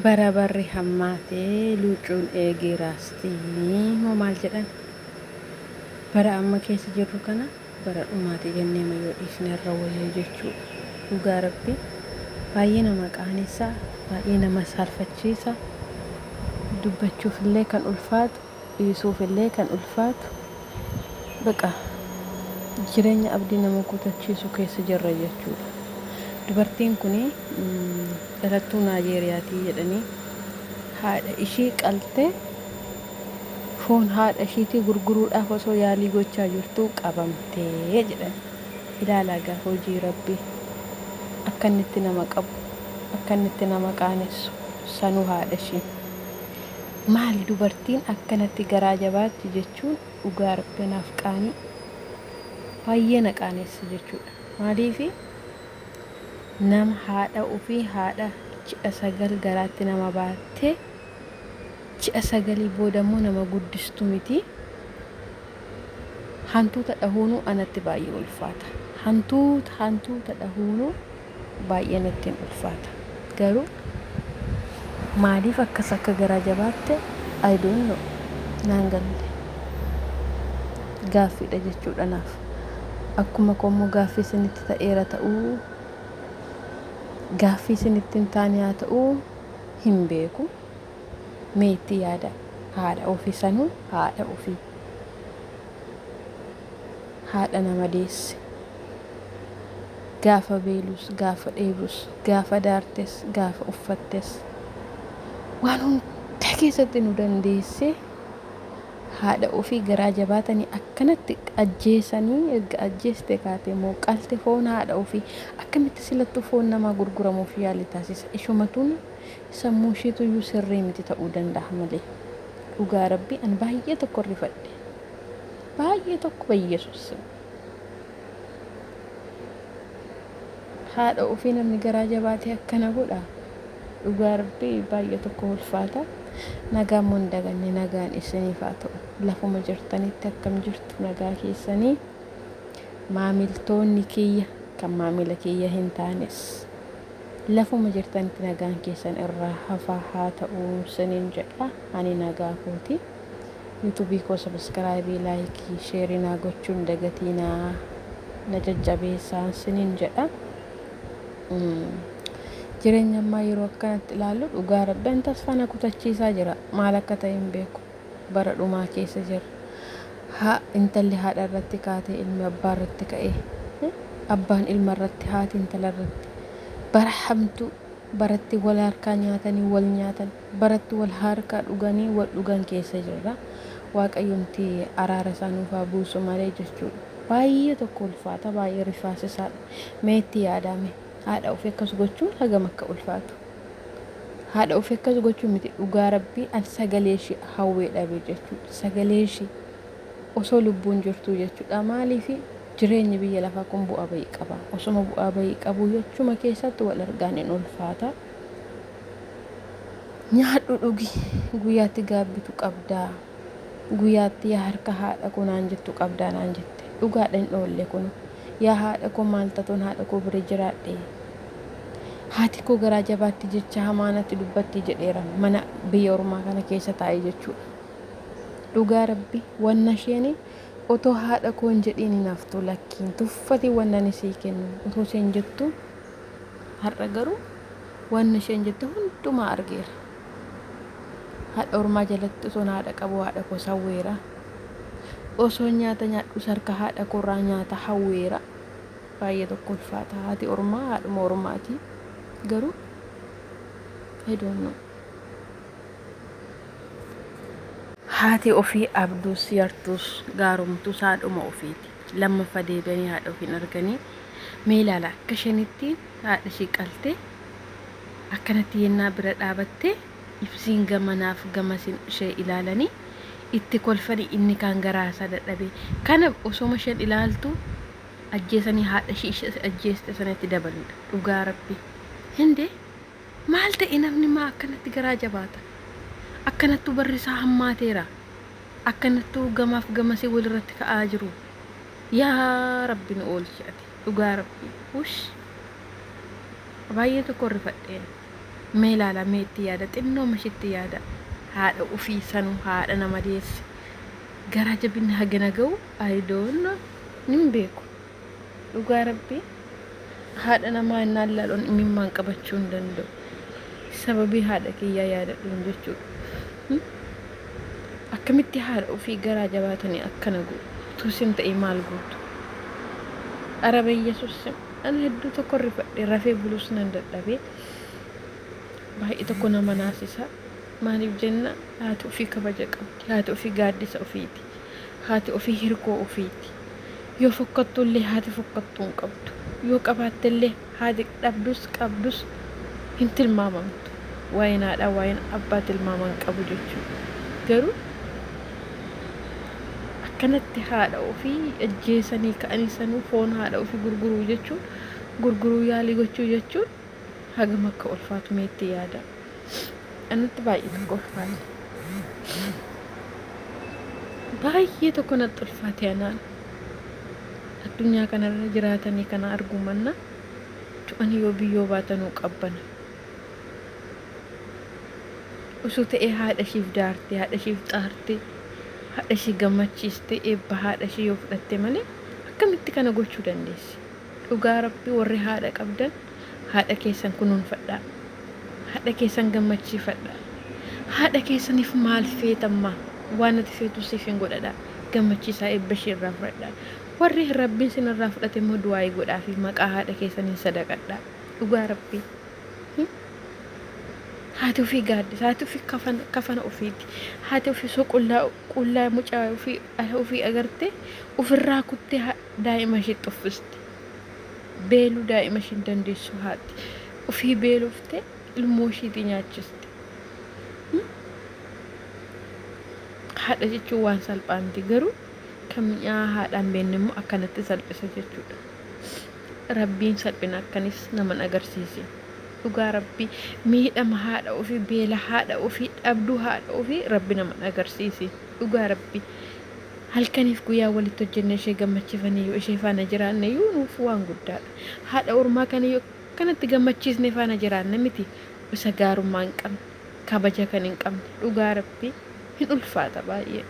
Bara barri hammaate luucuun eegee raasti moo maal jedhan? Bara amma keessa jirru kana bara dhumaati jenneema yoo dhiisne irra wayya jechuudha. Dhugaa Rabbi baay'ee nama qaanessa, baay'ee nama saalfachiisa. Dubbachuuf illee kan ulfaatu, dhiisuuf illee kan ulfaatu. Baqa jireenya abdii nama kutachiisu keessa jirra jechuudha. Dubartiin kun dhalattuu Naajeeriyaatii jedhanii haadha ishii qaltee foon haadha ishiitii gurguruudhaaf osoo yaalii gochaa jirtuu qabamtee jedhan. Ilaalaa gaa hojii Rabbii akka inni itti nama qabu, akka inni itti nama qaanessu, sanuu haadha ishii. Maali dubartiin akkanatti garaa jabaatti jechuun dhugaa Rabbi anaaf qaanii. Baay'ee na qaanessa jechuudha. Maaliifi nama haadha ofii haadha ji'a 9 garaatti nama baattee ji'a sagalii booda immoo nama guddistu miti. Hantuuta dhahuunuu anatti baay'ee ulfaata. Hantuuta hantuuta dhahuunuu baay'ee natti hin ulfaata. Garuu maaliif akkas akka garaa jabaatte I don't know. Naan galle. Gaaffiidha jechuudha naaf. Akkuma koo immoo gaaffii isinitti ta'eera ta'uu gaaffii isinitti hin taane haa ta'uu hin beeku. Mee itti yaada haadha ofii sanuu haadha ofii. Haadha nama deesse. Gaafa beelus, gaafa dheebus, gaafa daartes, gaafa uffattes waan hunda keessatti nu dandeessee haadha ofii garaa jabaatanii akkanatti ajjeesanii erga ajjeeste kaate immoo qalte foon haadha ofii akkamitti silattuu foon namaa gurguramuuf yaali taasisa ishumatuun sammuu ishiituyyuu sirrii miti ta'uu danda'a malee dhugaa rabbii an baay'ee tokko rifadhe baay'ee tokko bayyesus haadha ofii namni garaa jabaatee akkana godha dhugaa rabbii baay'ee tokko ulfaata nagaan immoo hin daganne nagaan isiniif haa ta'u lafuma jirtanitti akkam jirtu nagaa keessanii maamiltoonni kiyya kan maamila kiyya hin taanes lafuma jirtanitti nagaan keessan irraa hafaa haa ta'u isiniin jedha ani nagaa kooti. YouTube koo subscribe like share naa gochuu hin dagatiinaa na jajjabeessaan sinin jedha. Jireenya ammaa yeroo akkanatti ilaallu dhugaa rabbi an tasfaa na kutachiisaa jira maal akka ta'e hin beeku bara dhumaa keessa jira. Haa intalli haadha irratti kaatee ilmi abbaa irratti ka'ee abbaan ilma irratti haati intala irratti bara hamtuu baratti wal harkaa nyaatanii wal nyaatan baratti wal harkaa dhuganii wal dhugan keessa jirra. Waaqayyomti araara isaa nuuf haa buusu malee jechuudha. Baay'ee tokko ulfaata, baay'ee rifaasisaadha. Mee itti yaadaame haadha ofii akkas gochuun hagam akka ulfaatu. Haadha ofii akkas gochuun miti dhugaa rabbii an sagalee ishii hawwee dhabe jechuudha. Sagalee ishii osoo lubbuun jirtuu jechuudha. Maaliif jireenyi biyya lafaa kun bu'aa bayii qaba. Osoma bu'aa bayii qabu jechuma keessatti wal argaan hin ulfaata. Nyaadhu dhugi guyyaatti gaabbitu qabdaa. Guyyaatti yaa harka haadha koo naan jettu qabdaa naan jette. Dhugaadha hin oolle kun. Yaa haadha koo maal tatoon haadha koo bira jiraadhe. Haati koo garaa jabaatti jecha hamaa natti dubbatti jedheera mana biyya ormaa kana keessa taa'ee jechuudha. Dhugaa rabbi wanna isheen otoo haadha koo hin jedhiin hin haftu lakkiin tuffati wanna ani sii kennu otoo isheen jettu har'a garuu wanna isheen jette hundumaa argeera. Haadha ormaa jalatti osoon haadha qabu haadha koo sawweera. Osoon nyaata nyaadhus harka haadha koorraa nyaata hawweera. Baay'ee tokko ulfaata. Haati ormaa haadhuma ormaati. Garuu I don't know. Haati ofii abduus yartuus gaaromtuus haadhuma ofiiti. Lammaffaa deebi'anii haadha ofii hin arganii. Mee ilaala akka isheen haadha ishii qaltee akkanatti yennaa bira dhaabattee ibsiin gamanaaf gamasiin ishee ilaalanii itti kolfanii inni kaan garaa isaa dadhabee kana osoma isheen ilaaltu ajjeesanii haadha ishii ishee ajjeeste sanatti dabaluudha dhugaa rabbi hindee maal ta'e namni maa akkanatti garaa jabaata akkanattuu barri isaa hammaateera akkanattuu gamaaf gamasii walirratti ka'aa jiru yaa rabbi nu oolchi ati dhugaa rabbi wush baay'ee tokko rifadheen. Mee ilaala, mee itti yaada, xinnoo mashitti yaada. Haadha ofii sanuu, haadha nama deesse. Garaa jabinni hagana ga'u, I don't know. Nin beeku. Dhugaa Rabbii, haadha namaa innaan ilaaluun imimmaan qabachuu hin danda'u. Sababii haadha kiyyaa yaadadhuun jechuudha. Akkamitti haadha ofii garaa jabaatanii akkana godhu? Tusin ta'e maal gootu? Araba Yesuus, ani hedduu tokko rifadhe, rafee buluus nan dadhabee, baay'ee tokko nama naasisa. Maaliif jenna, haati ofii kabaja qabdi. Haati ofii gaaddisa ofiiti. Haati ofii hirkoo ofiiti. Yoo fokkattu illee haati fokkattuu hin qabdu. Yoo qabaatte illee haati dhabdus qabdus hin tilmaamamtu. Waa'een haadhaa, waa'een abbaa tilmaama hin qabu jechuudha. Garuu akkanatti haadha ofii ajjeesanii ka'anii sanuu foon haadha ofii gurguruu jechuun, gurguruu yaalii gochuu jechuun hagam akka ulfaatu meetti yaada. Anatti baay'ee tokko ulfaate. Baay'ee tokko natti ulfaate anaan. Addunyaa kanarra jiraatanii kana arguu manna du'anii yoo biyyoo baatanuu qabbana. Osoo ta'ee haadha ishiif daarte, haadha ishiif xaarte, haadha ishii gammachiiste, eebba haadha ishii yoo fudhatte malee akkamitti kana gochuu dandeessi? Dhugaa Rabbii, warri haadha qabdan haadha keessan kunuunfadhaa. Haadha keessan gammachiifadhaa. Haadha keessaniif maal feetammaa? Waan ati feetu siif hin godhadhaa. Gammachiisaa, eebba ishii irraa fudhadhaa. Warri Rabbiin sin irraa fudhate immoo du'aayii godhaa fi maqaa haadha keessaniin sadaqadhaa. Dhugaa Rabbii. Haati ofii gaaddisa, haati ofii kafana, kafana ofiiti. Haati ofii osoo qullaa qullaa mucaa ofii ofii agartee ofirraa kuttee daa'ima ishee xuffisti. Beeluu daa'ima ishee hin dandeessu haati. Ofii beeloftee ilmoo isheetii nyaachisti. Haadha jechuun waan salphaa miti, garuu kan mi'aa haadhaan beekne immoo akkanatti salphisa jechuudha. Rabbiin salphina akkanis naman agarsiise. Dhugaa Rabbii, miidhama haadha ofii, beela haadha ofii, dhabduu haadha ofii Rabbi naman agarsiise. Dhugaa Rabbii. Halkaniif guyyaa walitti hojjenne ishee gammachiifanii yoo ishee faana jiraanne iyyuu nuuf waan guddaadha. Haadha ormaa kana yoo akkanatti gammachiisne faana jiraanne miti, isa gaarummaa hin qabne, kabaja kan hin qabne, dhugaa Rabbii hin ulfaata baay'ee.